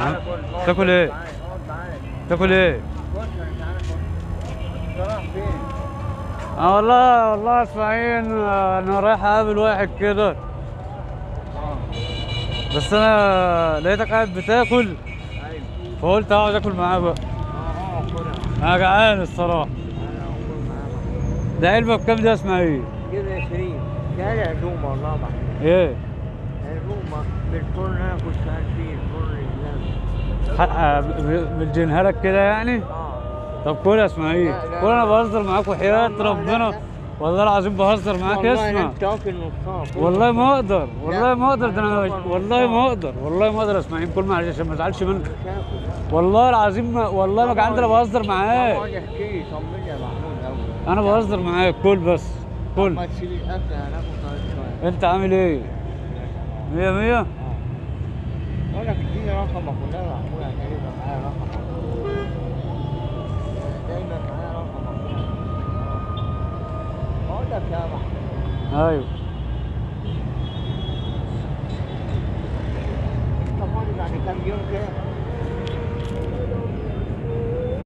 تعالى كل. تاكل ايه؟ تاكل ايه؟ رايح فين؟ اه والله والله اسماعيل انا رايح اقابل واحد كده. بس انا لقيتك قاعد بتاكل. ايوه. فقلت اقعد اكل معاه بقى. انا جعان الصراحة. ده علبة بكام دي يا اسماعيل؟ كده 20. ده عزومة والله محمود. ايه؟ عزومة بالفرن، انا كنت شغال فيه الفرن الاسلامي. مدينها لك كده يعني؟ طب كل يا اسماعيل، كل، انا بهزر معاك وحياة ربنا والله العظيم بهزر معاك. اسمع والله ما اقدر، والله ما اقدر، ده انا والله ما اقدر، والله ما اقدر يا اسماعيل. كل معلش عشان ما ازعلش منك والله العظيم، والله ما جعان، انا بهزر معاك. انا بهزر معاك، كل بس كل. ما تسيب الاكل هناكل شوية. انت عامل ايه؟ 100 100؟ اقول لك اديني رقمك والنبي يا محمود عشان يبقى معايا رقمك. دايما معايا رقمك. بقول لك يا محمود. ايوه. انت فاضي بعد كام يوم كده؟